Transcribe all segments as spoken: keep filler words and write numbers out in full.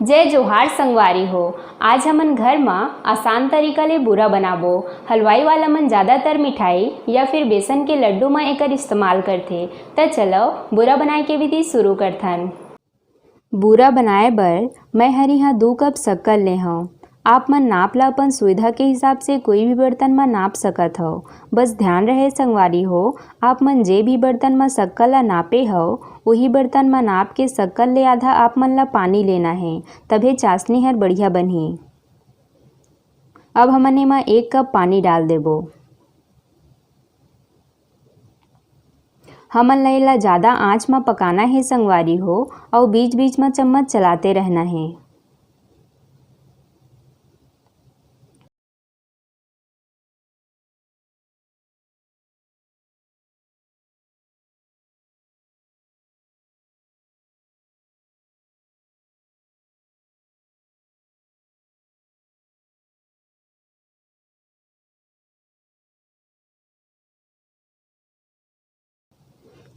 जय जोहार संगवारी हो। आज हमन घर म आसान तरीका ले बूरा बनाबो। हलवाई वाला मन ज्यादातर मिठाई या फिर बेसन के लड्डू म एकर इस्तेमाल करथे। त चलो, बूरा बनाए के विधि शुरू करथन। बूरा बनाए बर मैं हर इहाँ दू कप शक्कर ले हंव। आप मन नाप ला अपन सुविधा के हिसाब से कोई भी बर्तन म नाप सकत हव। बस ध्यान रहे संगवारी हो, आप मन जे भी बर्तन म शक्कर ला नापे हव, उही बर्तन म नाप के शक्कर ले आधा आप मन ला पानी लेना हे, तभे चाशनी हर बढ़िया बनही। अब हमन एमा एक कप पानी डाल देबो। हमन ला एला जादा आंच म पकाना हे संगवारी हो, अउ बीच-बीच म चम्मच चलाते रहना हे।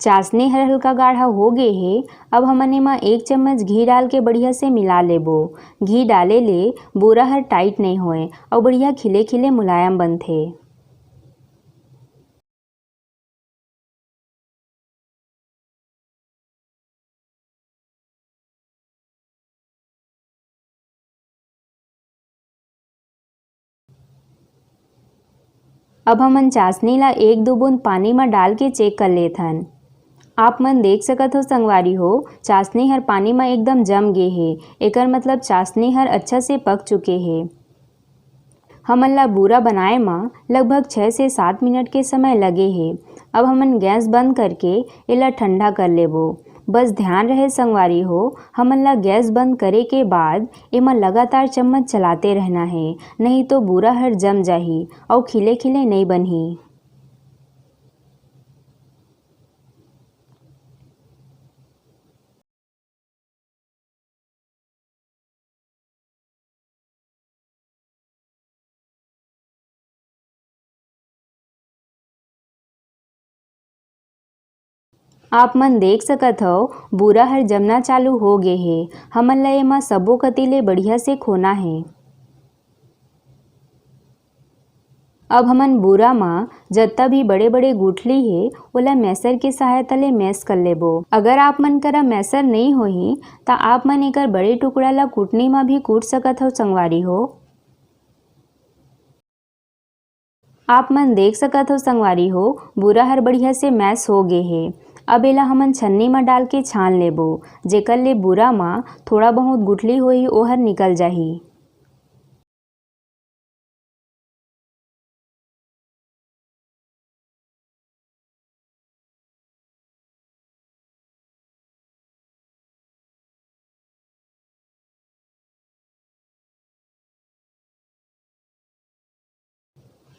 चाशनी हर हल्का गाढ़ा हो गे हे। अब हमन एमा एक चम्मच घी डाल के बढ़िया से मिला लेबो। घी डाले ले बूरा हर टाइट नइ होय अउ बढ़िया खिले खिले मुलायम बनथे। अब हमन चाशनी ला एक दो बूंद पानी म डाल के चेक कर लेथन। आप मन देख सकत हो संगवारी हो, चाशनी हर पानी म एकदम जम गे हे, एकर मतलब चाशनी हर अच्छा से पक चुके हे। हमन ला बूरा बनाए म लगभग छह से सात मिनट के समय लगे हे। अब हमन गैस बंद करके एला ठंडा कर लेबो। बस ध्यान रहे संगवारी हो, हमन ला गैस बंद करे के बाद एमा लगातार चम्मच चलाते रहना हे, नहीं तो बूरा हर जम जाही अउ खिले खिले नइ बनही। आप मन देख सकत हव, बूरा हर जमना चालू हो गे हे। हमन ला एमा सबो कति ले बढ़िया से खोना हे। अब हमन बूरा म जत्ता भी बड़े-बड़े गुठली हे, ओला मैसर के सहायता ले मैस कर लेबो। अगर आप मन करा मैसर नइ होही, त आप मन एकर बड़े टुकड़ा ला कूटनी म भी कूट सकत हव संगवारी हो। आप मन देख सकत हो संगवारी हो, बूरा हर बढ़िया से मैस हो गे हे। अब एला हमन छन्नी म डाल के छान लेबो, जेकर ले बूरा म थोड़ा बहुत गुठली होही, ओहर निकल जाही।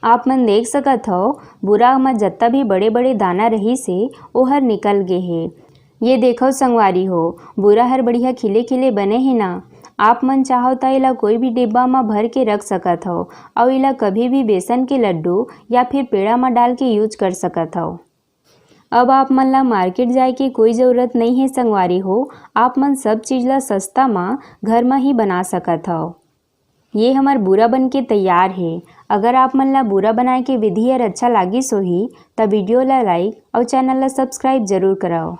आप मन देख सकत हव, बूरा म जत्ता भी बड़े-बड़े दाना रहिस हे, ओहर निकल गे हे। ये देखव संगवारी हो, बूरा हर बढ़िया खिले-खिले बने हे ना। आप मन चाहव त एला कोई भी डिब्बा म भर के रख सकत हव, अउ एला कभी भी बेसन के लड्डू या फिर पेड़ा म डाल के use कर सकत हव। अब आप मन ला market जाए के कोई जरूरत नइ हे संगवारी हो, आप मन सब चीज ला सस्ता म घर म ही बना सकत हव। ये हमर बूरा बन के तैयार हे। अगर आप मन ला बूरा बनाए के विधि हर अच्छा लागिस होही, त video ला like अउ channel ला subscribe जरूर करव।